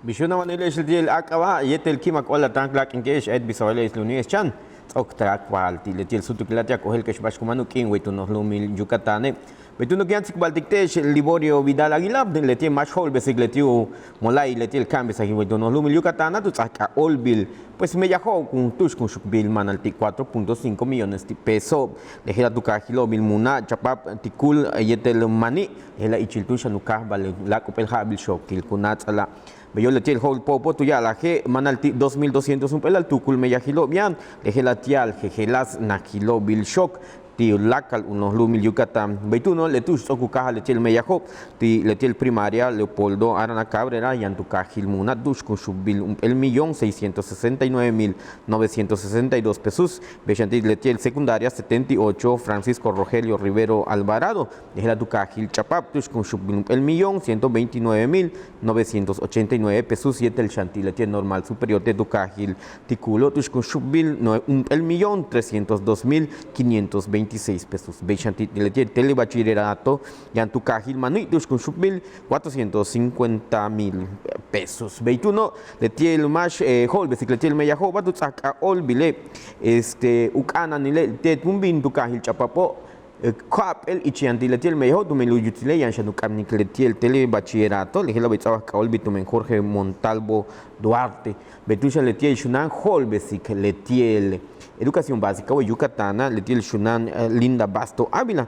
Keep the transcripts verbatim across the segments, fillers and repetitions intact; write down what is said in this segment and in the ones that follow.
Bix u na'ane'ex leti'e' a k'aaba' yéetel ki'imak óolal táan k láak'intike'ex a yéet bisa'o'ele'ex le Unión Xan, ts'o'ok k táakpajal ti' leti'e' súutukil a ti'al k ojéeltike'ex ba'ax ku máan u k'iin wey tu noj lu'umil Yucatáne'. Bey túuno' kin a tsikbaltik te'ex Liborio Vidal Aguilar leti'e' máax jo'olbesik leti' u mola'ayil leti'e' ka'anbesajil wey tu noj lu'umil Yucatána' tu ts'áaj k'ajóolbil, pues meyajo'ob kun tu'ux kun xukbil máanal ti' cuatro punto cinco millones ti' peso. Le je'ela' tu kaajilo'obil Muna', Chapap, Ticul yéetel Mani', le je'ela' ichil túun xan u káajbal u láak' jump'éel ja'abil xookil ku náats'ala'. Beyo' leti'e' jo'olpóopo' tu ya'alaje' máanal ti' dos mil doscientos jump'éelal tuukul meyajilo'ob yaan, le je'ela' ti'al jejeláas najilo'obil xook ti' u láakal u noj lu'umil Yucatán. Bey túuno' le tu'ux ts'o'ok u káajal leti'e' meyajo'ob ti' leti'e' primaria Leopoldo Arana Cabrera yaan tu kaajil Muna' tu'ux kun xukbil jump'éel millón seiscientos sesenta y nueve mil novecientos sesenta y dos pesos. Bey xan ti' leti'e' secundaria setenta y ocho Francisco Rogelio Rivero Alvarado, le je'ela' tu kaajil Chapap tu'ux kun xukbil jump'éel millón ciento veintinueve mil novecientos ochenta y nueve pesos yéetel xan ti' leti'e' normal superior te' tu kaajil Ticulo tu'ux kun xukbil jump'éel millón trescientos dos mil quinientos veintiséis pesos. Bey xan ti' leti'e' telebachillerato yaan tu kaajil Mani' tu'ux kun xukbil cuatrocientos cincuenta mil pesos. Bey túuno' leti'e' máax jo'olbesik leti'e' meyajo'oba' tu ts'áaj k'ajóolbile' este u k'a'ana'anile' te' túun bin tu kaajil Ch'apapo' ka'ap'éel ich yaan ti' leti'e' meyajo'ob tumen u yutsile' yaan xan u k'amik leti'e' telebachillerato, le je'ela' bey ts'a'abal k'ajóolbil tumen Jorge Montalvo Duarte. Bey túun xan leti'e' xunáan jo'olbesik leti'e' educación básica wey Yucatána' leti'e' xunáan Linda Basto Ávila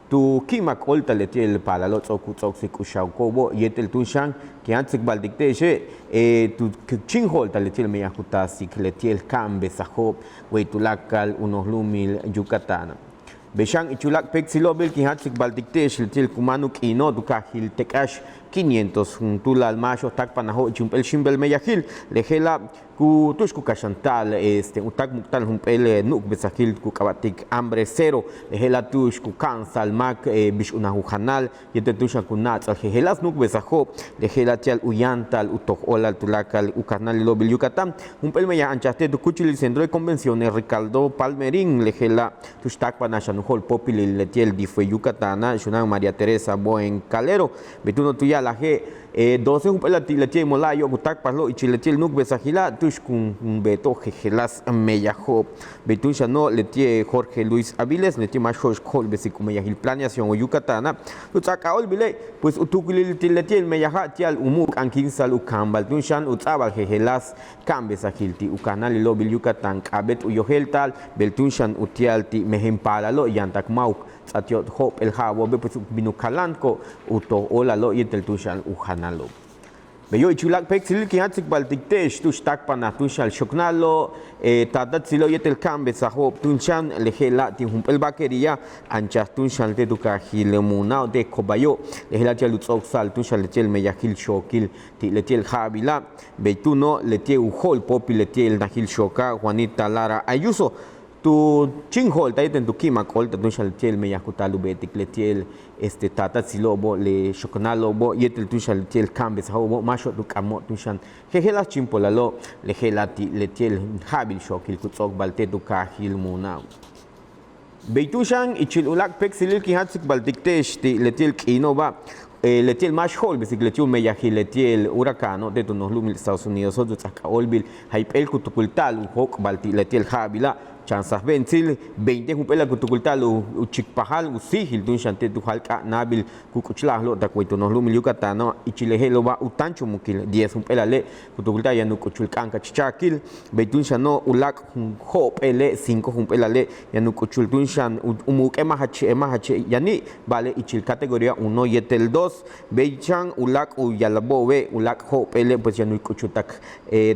tu ki'imak óolta'al leti'e' paalalo' ts'o'ok u ts'o'oksik u xako'obo' yéetel túun xan kin a tsikbaltik te'exe' tu chin jo'olta'al leti'e' meyaj ku taasik leti'e' ka'anbesajo'ob wey tuláakal u noj lu'umil Yucatána'. Bey xan ich u láak' péektsilo'obil kin a tsikbaltik te'ex leti'e' ku máan u k'iino' tu kaajil Tek'ax quinientos juntúulal máaxo'ob táakpanajo'ob ich jump'éel xíimbal meyajil, le je'ela' ku tu'ux ku kaxanta'al este u táakmuk'ta'al jump'éel nu'ukbesajil ku k'aaba'tik Hambre Cero, le je'ela' tu'ux ku ka'ansa'al máak bix unaj u janal yéetel túun xan ku náats'al jejeláas nu'ukbesajo'ob, le je'ela' ti'al u yáanta'al u toj óolal tuláakal u kajnáalilo'obil Yucatán. Jump'éel meyaj anchaj te' tu kúuchilil Centro de Convenciones Ricardo Palmerín, le je'ela' tu'ux táakpanaj xan u jo'olpóopilil leti'e' DIF wey Yucatána' xunáan María Teresa Boen Calero. Bey túuno' tu ya'alaje' doce jump'éelal ti' leti'e' mola'ayo'ob ku táakpajlo'ob ichil leti'e' nu'ukbesajila' tu'ux kun beeto'ob jejeláas meyajo'ob. Bey túun xano' leti'e' Jorge Luis Aviles leti'e' máax jo'ox jo'olbesik u meyajil Planeación wey Yucatána' tu ts'áaj k'ajóolbile' pues u tuukulil ti' leti'e' meyaja' ti'al u mu'uk'ankíinsa'al u kaambal túun xan u ts'a'abal jejeláas ka'anbesajil ti' u kajnáalilo'obil Yucatán k'a'abéet u yojéelta'al beel túun xan uti'al ti' mejen paalalo' yantak máak u ts'áa ti'ob jo'op'éel ja'abo'obe' pues u bin u kaláantiko'ob u toj óolalo' yéetel túun xan u janalo'. Beyo' ich u láak' péektsilil kin a tsikbaltik te'ex tu'ux táakpanaj túun xan xoknáalo'ob taatatsilo' yéetel ka'anbesajo'ob túun xan le je'ela' ti' jump'éel vaquería anchaj túun xan te' tu kaajil Munao' te' Cobayo', le je'ela' ti'al u ts'o'oksa'al túun xan leti'e' meyajil xookil ti' leti'e' ja'abila'. Bey túuno' leti'e' u jo'olpóopil leti'e' najil xooka' Juanita Lara Ayuso tu chin jo'olta'al yéetel tu ki'imak óolta'al túun xan leti'e' meyaj ku taal u beetik leti'e' este taatatsilo'obo' le xoknáalo'obo' yéetel túun xan leti'e' ka'anbesajo'obo' máaxo'ob tu k'amo'ob túun xan jejeláas chíimpolalo' le je'ela' ti' leti'e' ja'abil xookil ku ts'o'okbal te' tu kaajil Munao'. Bey túun xan ichil u láak' péektsilil kin a tsikbaltik te'ex ti' leti'e' k'iino'oba' leti'e' máax jo'olbesik leti'e' u meyajil leti'e' huracano' te' tu noj lu'umil Estados Unidoso' tu ts'áaj k'ajóolbil jayp'éel ku tukulta'al u jóok'bal ti' leti'e' ja'abila' chan sajbe'entsil veinte jump'éelal ku tukulta'al u chikpajal u síijil túun xan te' tu jáal k'a'anaabil ku k'uchula'ajlo'ob tak wey tu noj lu'umil Yucatáno' ichil le je'elo'oba' u táanchumukil diez jump'éelale' ku tukulta'al yaan u k'uchul k'a'ankach cha'akil. Bey túun xano' u láak' jo'op'éele' cinco jump'éelale' yaan u k'uchul túun xan u muuk'e' ma' jach ma' jach yani' ba'ale' ichil categoría uno yéetel dos. Bey xan u láak' u yalabo'obe' u láak' jo'op'éele' pues yaan u k'uchul tak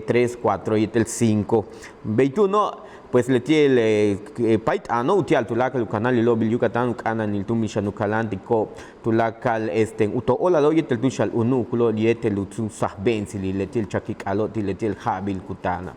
tres cuatro yéetel cinco. Bey túuno' pues leti'e' payt'aano' uti'al tuláakal u kajnáalilo'obil Yucatán u k'a'ana'anil túun bin xan u kaláantiko'ob tuláakal este u toj óolalo' yéetel túun xan u nu'ukulo'ob yéetel u ts'u sajbe'entsilil leti'e' chakik'alo'ob ti' leti'e' ja'abil ku táana'.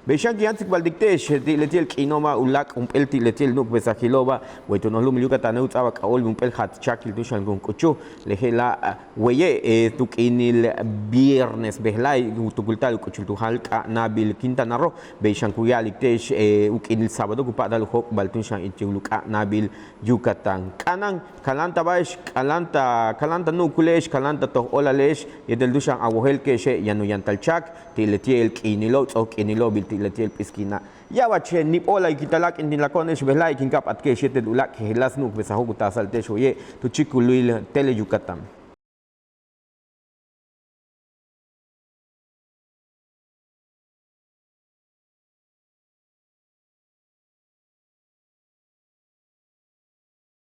Bey xan kin yaan tsikbaltik te'ex ti' leti'e' k'iino'oba' u láak' jump'éel ti' leti'e' nu'ukbesajilo'oba' wey tu noj lu'umil Yucatane' u ts'a'abal k'ajóolil jump'éel jaat chaakil tu'uxa'an kun k'uchul le je'ela', weye' tu k'iinil viernes bejla'e' u tukulta'al u k'uchul tu jáal k'a'ana'abil Quintana Roo. Bey xan ku ya'alik te'ex u k'iinil sábado ku pa'ata'al u jóok'bal tu'uxa'an ichil u k'a'ana'abil Yucatán. K'a'ana'an kaláanta'aba'ex, kaláanta' kaláanta' nu'ukule'ex, kaláanta' toj óolale'ex yéetel tu'uxa'an a wojéeltike'exe' yaan u yantal chaak ti' leti'e' k'iinilo'ob, ts'o'ok k'iinilo'obil ti' leti'e' p'iskina'. Ya'abach níib óolal kin taal a k'iintilako'one'ex bejla'e' kin ka'ap'atike'ex yéetel u láak' jejeláas nu'ukbesajo'ob ku taasa'al te'ex weye' tu chíikulil Tele Yucatán.